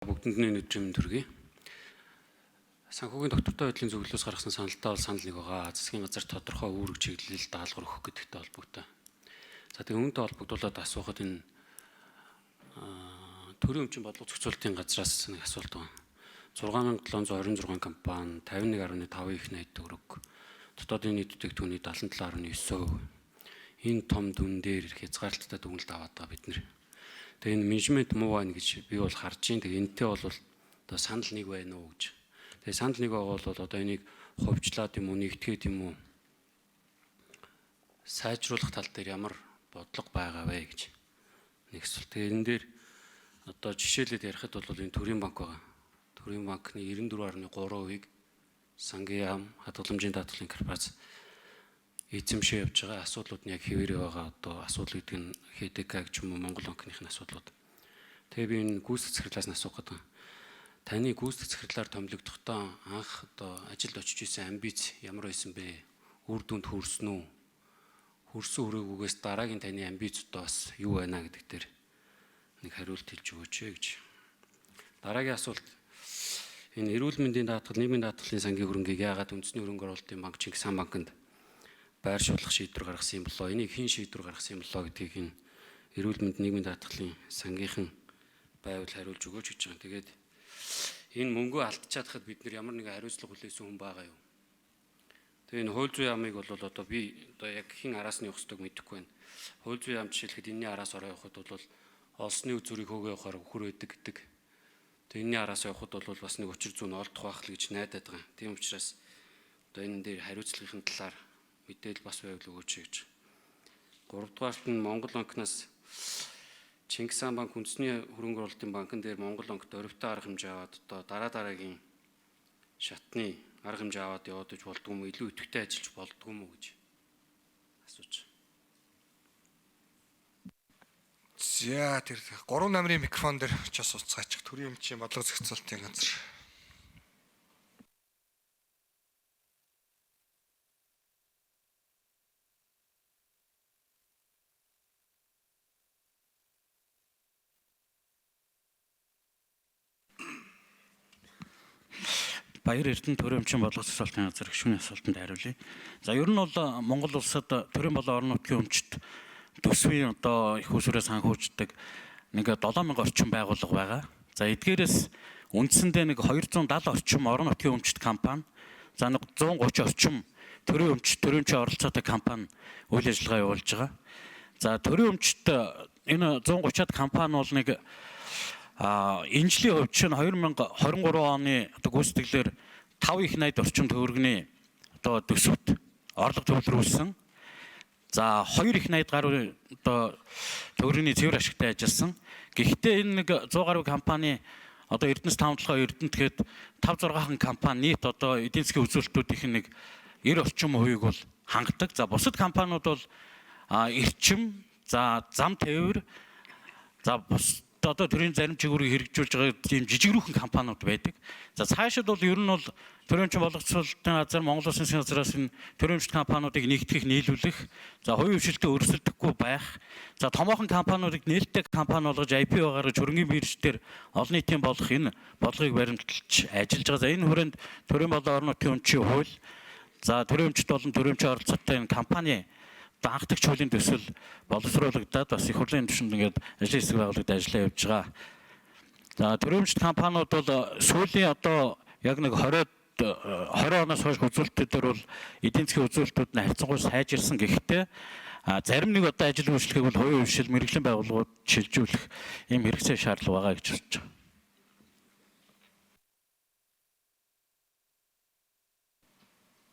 Бүгдэнд нь өдрийн мэнд хүргэе. Санхүүгийн доктортой байдлын зөвлөлөөс гаргасан саналтай бол санал нэг байгаа. Засгийн газар тодорхой үүрэг чиглэл даалгавар өгөх гэдэгтэй холбогдсон. За тэгээ үүнтэй холбогдуулаад асуухад энэ төрийн өмчийн бодлого зохицуулалтын газраас нэг асуулт байна. 6726 компани 51.5 их найд төгрөг. Дотоодын нийт бүтээгдэхүүний 77.9%. Энэ том дүн дээр хязгаарлалттай дүгнэлт аваад байгаа бид нэр. Тэгээ энэ менежмент муу байна гэж би бол харж байна. Тэгээ энэтэй бол одоо санал нэг байна уу гэж. Тэгээ санал нэг байгаа бол одоо энийг хувьчлаад юм уу, нэгтгээд юм уу сайжруулах тал дээр ямар бодлого байгаа вэ гэж нэг асуулт. Тэгээ энэ дээр одоо жишээлээд ярихад бол энэ төрийн банк байгаа. Төрийн банкны 94.3%-ийг сангийн яам, хадгаламжийн даатгалын корпорац эзэмшээ явж байгаа асуудлууд нь яг хэвээрээ байгаа. Одоо асуудал гэдэг нь ХДК ч юм уу Монгол банкных нь асуудлууд. Тэгээ би энэ гүйцэтгэх захирлаас нь асуух гэдэг. Таны гүйцэтгэх захирлаар томилогдохдоо анх одоо ажилд очиж исэн амбиц ямар байсан бэ? Үр дүнд хүрсэн үү? Хүрсэн хүрээгүйгээс дараагийн таны амбиц одоо бас юу байна гэдэг дээр нэг хариулт хэлж өгөөч гэж. Дараагийн асуулт энэ эрүүл мэндийн даатгал, нийгмийн даатгалын сангийн хөрөнгийг яагаад үндэсний хөрөнгө оруулалтын банк Чингис хаан банкнд байршуулах шийдвэр гаргасан юм болоо? Энийг хэн шийдвэр гаргасан юм болоо гэдгийг энэ эрүүл мэнд нийгмийн даатгалын сангийнхан байвал хариулж өгөөч гэж байгаа. Тэгээд энэ мөнгөө алдчихадахад бид нэр ямар нэгэн хариуцлага хүлээсэн хүн байгаа юу? Тэгээ энэ хууль зүйн яамыг бол одоо би одоо яг хэн араас нь явах ёстойг мэдэхгүй байна. Хууль зүйн яам жишээлхэд энэний араас ороо явахад бол олсны үзүүрийг хөөгөө явахаар үхэр байдаг гэдэг. Тэгээ энэний араас явахад бол бас нэг учир зүүн олдох байх л гэж найдаад байгаа. Тийм учраас одоо энэ дээр хариуцлагын талаар мэдээлэл бас байвал өгөөч гэж. Гуравдугаарт нь Монгол банкнаас Чингис хаан банк үндэсний хөрөнгө оруулалтын банкн дээр Монгол банкт орвитой арга хэмжээ аваад одоо дараа дараагийн шатны арга хэмжээ аваад яваад иж болдгоо юм уу? Илүү идэвхтэй ажиллаж болдгоо юм уу гэж асууж. За тэр 3 номерын микрофон дээр очиж суцгаачих. Төрийн өмчийн бодлого зохицуулалтын газар. Баяр Эрдэнэ төрийн өмчийн бодлого зохицуулалтын газар гишүүний асуултанд хариулъя. За ер нь бол Монгол улсад төрийн болон орон нутгийн өмчт төсвийн одоо их усүрээ санхүүждэг нэг 7000 орчим байгууллага байгаа. За эдгээрээс үндсэндээ нэг 270 орчим орон нутгийн өмчт компани, за нэг 130 орчим төрийн өмч, төрийн өмчийн оролцоотой компани үйл ажиллагаа явуулж байгаа. За төрийн өмчт энэ 130-ад компани бол нэг энэ жилийн хувьд чинь 2023 оны одоо гүйцэтгэлээр 5 их 80 орчим төгрөгийн одоо төсөвт орлого төвлөрүүлсэн. За 2 их 80 гаруй одоо төгрөгийн цэвэр ашигтай ажилласан. Гэхдээ энэ нэг 100 гаруй компани одоо Эрдэнэс 5 7 Эрдэнэт гээд 5 6хан компани нийт одоо эдийн засгийн үзүүлэлтүүдийнх нь нэг 90 орчим хувийг бол хангадаг. За бусад компаниуд бол эрчим, за зам тээвэр, за бус одоо төрийн зарим чигүүрийг хэрэгжүүлж байгаа тийм жижигрүүхэн компаниуд байдаг. За цаашид бол ер нь бол төрийн өмчийн боловсролтын газар Монгол Улсын засгийн газраас энэ төрийн өмчт компаниудыг нэгтгэх, нийлүүлэх, за хувийн хвшилтэд өрсөлдөхгүй байх, за томоохон компаниудыг нээлттэй компани болгож IPO гаргаж хөрөнгөний бирж дээр олон нийтийн болох энэ бодлогыг баримталж ажиллаж байгаа. За энэ хүрээнд төрийн болон орон нутгийн өмчийн хууль, за төрийн өмчт болон төрийн өмчийн оролцоотой энэ компани анхдагч хуулийн төсөл боловсруулагдаад бас их хурлын түвшинд ингээд ажлын хэсэг байгууллагад ажиллаа явж байгаа. За төрийн өмчт компаниуд бол сүүлийн одоо яг нэг 20 оноос хойш үзүүлэлтүүдээр бол эдийн засгийн үзүүлэлтүүд нь харьцангуй сайжирсан. Гэхдээ зарим нэг одоо ажил үйлчлэгийг бол хувийн хвшил мэргэжлийн байгууллагууд шилжүүлэх ийм хэрэгцээ шаардлага байгаа гэж бодож байгаа.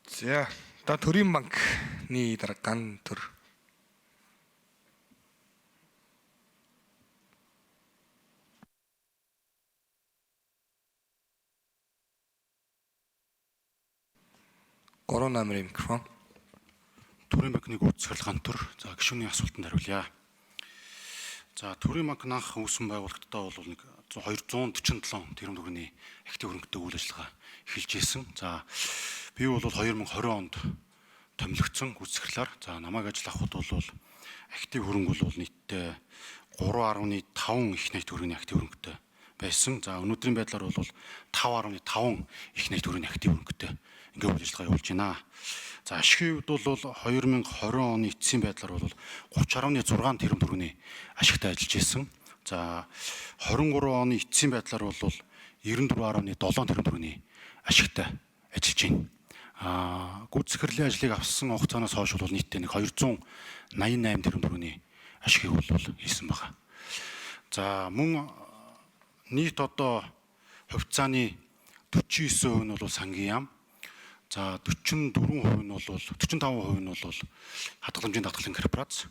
За одоо төрийн банкны дарга ган төр. Гурван номерын микрофон. Төрийн банкны гүйцэтгэл ган төр. За гишүүний асуултанд хариулъя. За төрийн банк анх үүсэн байгууллагатаа бол нэг 247 тэрбум төгрөгийн актив хөрөнгөтэй үйл ажиллагаа эхэлж исэн. За би бол 2020 онд томилогдсон гүйцэтгэлээр. За намайг ажил авахд бол актив хөрөнгө бол нийтдээ 3.5 их найт төгрөгийн актив хөрөнгөтэй байсан. За өнөөдрийн байдлаар бол 5.5 их найт төгрөгийн актив хөрөнгөтэй ингээ үйл ажиллагаа явуулж байна. За ашигын хувьд бол 2020 оны эцсийн байдлаар бол 30.6 тэрбум төгрөгийн ашигтай ажиллаж исэн. За 23 оны эцсийн байдлаар бол 94.7 тэрбум төгрөгийн ашигтай ажиллаж байна. Гүйцэтгэлийн ажлыг авсан хугацаанаас хойш бол нийтдээ нэг 288 тэрбум төгрөгийн ашигыг бол хийсэн байна. За мөн нийт одоо хувьцааны 49% нь бол сангийн яам. За 44% нь бол 45% нь бол хадгаламжийн даатгалын корпорац.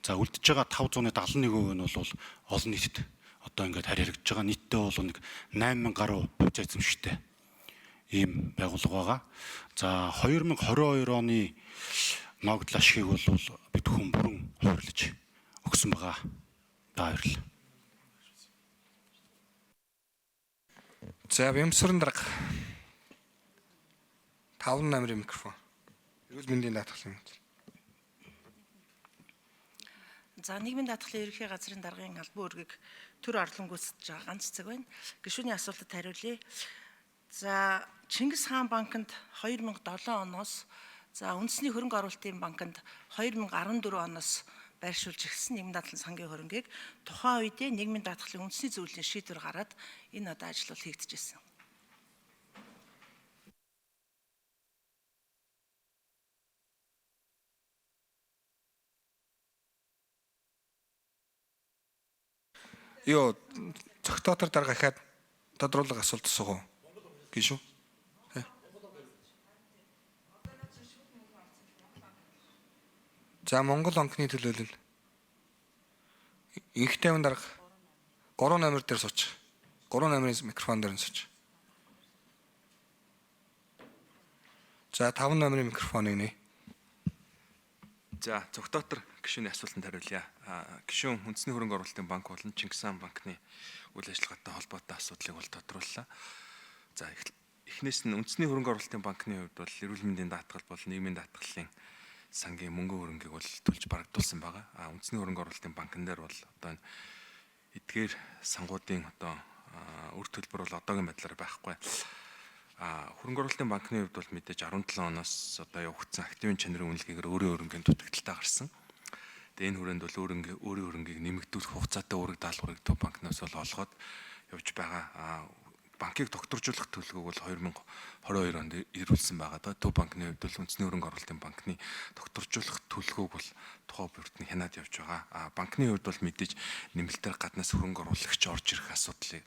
За үлдэж байгаа 571% нь бол олон нийтэд одоо ингээд харь яригдж байгаа. Нийтдээ бол нэг 8000 гаруй хувьцаа эзэмшигтэй ийм байгууллага байгаа. За 2022 оны ногдол ашигыг бол бид хүн бүрэн хуваарлаж өгсөн байгаа. Баярлалаа. За Бямсран дарга 5 номерын микрофон. Эрүүл мэндийн даатгалын газар. За нийгмийн даатгалын ерөнхий газрын даргын албан үүргийг төр орлон гүйцэтгэж байгаа ганц цэг байна. Гишүүний асуултад хариулъя. За Чингис хаан банкнд 2007 оноос, за үндэсний хөрөнгө оруулалтын банкнд 2014 оноос байршуулж эхэлсэн нийгмийн даатгалын сангийн хөрөнгийг тухайн үедээ нийгмийн даатгалын үндэсний зөвлөлийн шийдвэр гараад энэ одоо ажил бол хийгдэжсэн. Йоо Цогтоотор дарга ахаад тодруулга асуулт асуух уу? Гişүү. За Монгол банкны төлөөлөл. Инх тайван дарга 3 номер дээр сууч. 3 номерын микрофон дээр нь сууч. За 5 номерын микрофоныг нэ. За Цогтоотор гишүүний асуултанд хариулъя. Гишүүн үндэсний хөрөнгө оруулалтын банк болон Чингис хаан банкны үйл ажиллагаатай холбоотой асуудлыг бол тодрууллаа. За эхнээс нь үндэсний хөрөнгө оруулалтын банкны хувьд бол эрүүл мэндийн даатгал бол нийгмийн даатгалын сангийн мөнгөн хөрөнгийг бол төлж барагдуулсан байгаа. Үндэсний хөрөнгө оруулалтын банкн дээр бол одоо эдгээр сангуудын одоо үр төлбөр бол одоогийн байдлаар байхгүй. Хөрөнгө оруулалтын банкны хувьд бол мэдээж 17 оноос одоо явагдсан активын чанарын үнэлгээгээр өөрийн хөрөнгийн дутагдaltaй гарсан. Тэгээ энэ хүрээнд бол өөрийн хөрөнгийг нэмэгдүүлэх хугацаатай үүрэг даалгаврыг төв банкнаас бол олгоод явж байгаа. Банкыг тогтворжуулах төлөвлөгөөг бол 2022 онд ирүүлсэн байгаа даа. Төв банкны хувьд бол үндэсний хөрөнгө оруулалтын банкны тогтворжуулах төлөвлөгөөг бол тухайн бүрт нь хянаад явж байгаа. Банкны хувьд бол мэдээж нэмэлтээр гаднаас хөрөнгө оруулагч орж ирэх асуудлыг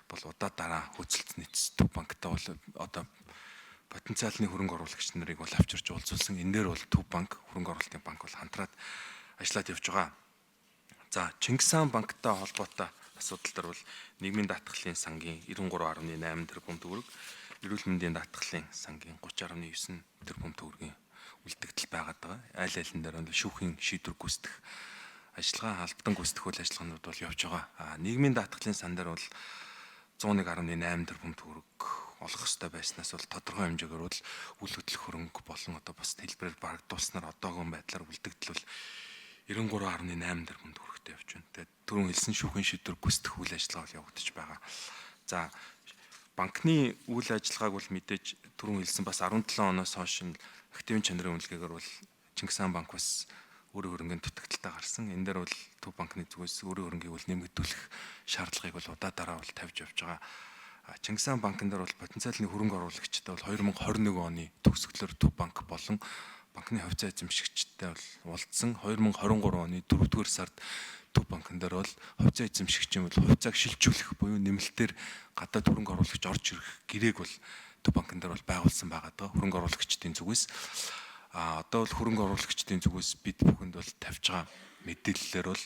бол удаа дараа хөөцөлдсөн төв банктай бол одоо потенциалны хөрөнгө оруулагч нарыг бол авчирч уулзуулсан. Энэ дээр бол төв банк, хөрөнгө оруулалтын банк бол хамтраад ажиллаад явж байгаа. За Чингис хаан банктай холбоотой асуудал дээр бол нийгмийн даатгалын сангийн 93.8 тэрбум төгрөг, эрүүл мэндийн даатгалын сангийн 30.9 тэрбум төгрөгийн үлдэгдэл байгаад байгаа. Аль алин дээр нь шүүхийн шийдвэр гүйцэтгэх ажиллагаа, албадан гүйцэтгэх үйл ажиллагаанууд бол явж байгаа. Нийгмийн даатгалын сан дээр бол 101.8 тэрбум төгрөг олох ёстой байснаас бол тодорхой хэмжээгээр бол үл хөдлөх хөрөнгө болон одоо бас хэлбэрээр барагдуулснаар одоогийн байдлаар үлдэгдэл бол 93.8 тэрбум төгрөгтэй явж байна. Тэгээд түрүүн хэлсэн шүүхийн шийдвэр гүйцэтгэх үйл ажиллагаа бол явагдаж байгаа. За банкны үйл ажиллагааг бол мэдээж түрүүн хэлсэн бас 17 оноос хойш активын чанарын үнэлгээгээр бол Чингис хаан банк бас өөрийн хөрөнгөний дутагдaltaй гарсан. Энэ дээр бол төв банкны зүгээс өөрийн хөрөнгийг бол нэмэгдүүлэх шаардлагыг бол удаа дараа бол тавьж явж байгаа. Чингис хаан банкн дээр бол потенциалны хөрөнгө оруулагчтай бол 2021 оны төгсгөлөөр төв банк болон банкны хувьцаа эзэмшигчтэй бол уулзсан. 2023 оны 4-р сард төв банкн дээр бол хувьцаа эзэмшигчийн бол хувьцааг шилжүүлэх буюу нэмэлтээр гадаад хөрөнгө оруулагч орж ирэх гэрээг бол төв банкн дээр бол байгуулсан байгаа даа. Хөрөнгө оруулагчдын зүгээс одоо бол хөрөнгө оруулагчдын зүгээс бид бүхэнд бол тавьж байгаа мэдээллээр бол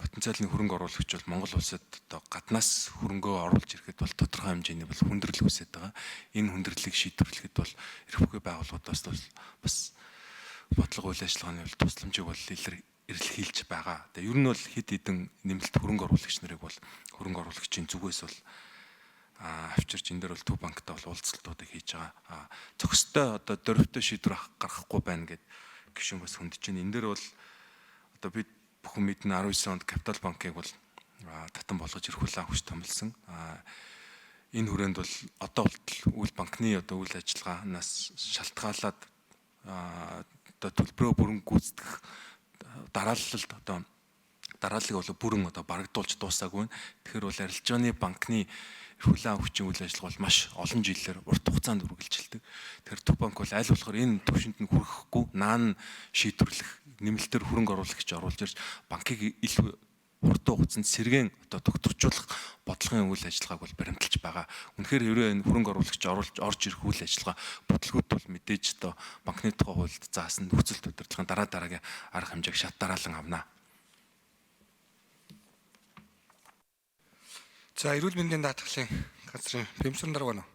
потенциалны хөрөнгө оруулагч бол Монгол улсад одоо гаднаас хөрөнгөө оруулж ирэхэд бол тодорхой хэмжээний бол хүндрэл үүсээд байгаа. Энэ хүндрэлийг шийдвэрлэхэд бол эрх бүхий байгууллагуудаас бол бас бодлого үйл ажиллагааны бол тусламжийг бол эрэлхийлж байгаа. Тэгээ ер нь бол хэд хэдэн нэмэлт хөрөнгө оруулагч нарыг бол хөрөнгө оруулагчийн зүгээс бол авчирч энэ дээр бол төв банктай бол уулзалтуудыг хийж байгаа. Зохистой одоо дөрвтэй шийдвэр гаргахгүй байна гэд гишүүн бас хөндөж байна. Энэ дээр бол одоо бид бүхэн мэднэ 19 онд Капитал банкыг бол татан болгож эрх хүлээн авах хүч томилсон. Энэ хүрээнд бол одоо болтол үйл банкны одоо үйл ажиллагаанаас шалтгаалаад одоо төлбөрөө бүрэн гүйцэтгэх дараалалд одоо дарааллыг бол бүрэн одоо барагдуулж дуусаагүй. Тэгэхээр бол арилжааны банкны эрх хүлээн авах хүчийн үйл ажиллагаа бол маш олон жилээр урт хугацаанд үргэлжилдэг. Тэгэхээр төв банк бол аль болохоор энэ түвшинд нь хүрэхгүй наан шийдвэрлэх нэмэлтээр хөрөнгө оруулагч оруулж ирж банкыг илүү хурдан хугацаанд сэргээн одоо тогтворжуулах бодлогын үйл ажиллагааг бол баримталж байгаа. Үнэхээр хэрвээ энэ хөрөнгө оруулагч оруулж орж ирэх үйл ажиллагаа бүтлгүүд бол мэдээж одоо банкны тухай хуульд заасан нөхцөлт удирдлагын дараа дараагийн арга хэмжээг шат дараалан авна. За эрүүл мэндийн даатгалын газрын Бэмсүрэн дарга байна уу?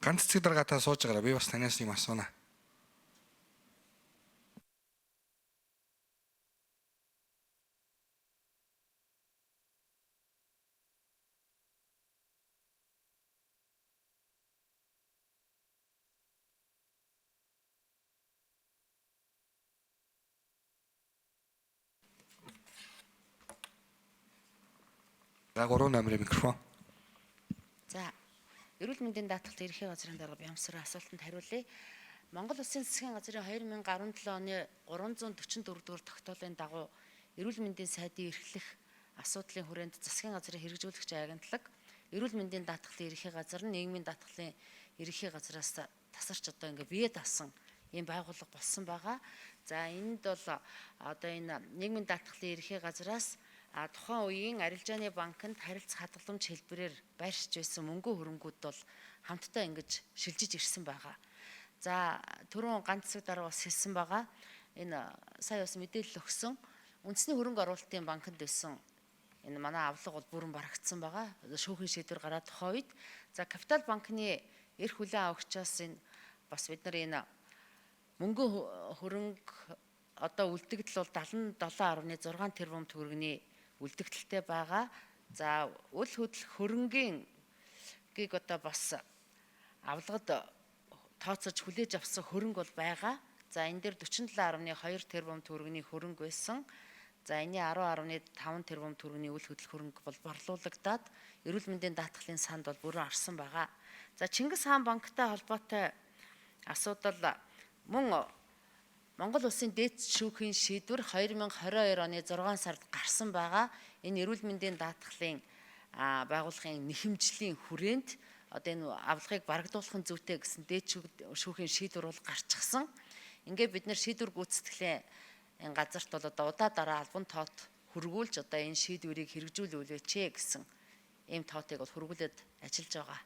Ганц цэг дарга та сууж байгаараа би бас танаас юм асууна. За 3 номерын микрофон. За эрүүл мэндийн даатгалын ерхий газрын дарга Бямсар асуултанд хариулъя. Монгол Улсын засгийн газрын 2017 оны 344 дугаар тогтоолын дагуу эрүүл мэндийн сайдын эрхлэх асуудлын хүрээнд засгийн газрын хэрэгжүүлэгч агентлаг эрүүл мэндийн даатгалын ерхий газар нь нийгмийн даатгалын ерхий газраас тасарч одоо ингээ бие даасан ийм байгууллага болсон байгаа. За энд бол одоо энэ нийгмийн даатгалын ерхий газраас тухайн үеийн арилжааны банкнд харилцах хадгаламж хэлбэрээр байршиж байсан мөнгө хөрөнгүүд бол хамтдаа ингэж шилжиж ирсэн байгаа. За түрүүн ганц хэсэг дараа бас хэлсэн байгаа. Энэ сая бас мэдээлэл өгсөн. Үндэсний хөрөнгө оруулалтын банкнд байсан энэ манай авлага бол бүрэн барагдсан байгаа. Шүүхийн шийдвэр гараад тухайн үед за Капитал банкны эрх хүлээн авахчаас энэ бас бид нар энэ мөнгө хөрөнгө одоо үлдэгдэл бол 77.6 тэрбум төгрөгийн үлдэгдэлтэй байгаа. За үл хөдлөх хөрөнгийн гийг одоо бас авлагад тооцож хүлээж авсан хөрөнгө бол байгаа. За энэ дээр 47.2 тэрбум төгрөгийн хөрөнгө байсан. За энэний 10.5 тэрбум төгрөгийн үл хөдлөх хөрөнгө бол борлуулагдаад эрүүл мэндийн даатгалын санд бол бүрэн орсон байгаа. За Чингис хаан банктай холбоотой асуудал мөн Монгол Улсын дээд шүүхийн шийдвэр 2022 оны 6 сард гарсан байгаа. Энэ эрүүл мэндийн даатгалын байгууллагын нэхэмжлийн хүрээнд одоо энэ авлагыг барагдуулах нь зүйтэй гэсэн дээд шүүхийн шийдвэр бол гарчихсан. Ингээд бид нэр шийдвэр гүйцэтгэлийн энэ газарт бол одоо удаа дараа албан тоот хөргүүлж одоо энэ шийдвэрийг хэрэгжүүлүүлээч гэсэн ийм тоотыг бол хөргүүлээд ажиллаж байгаа.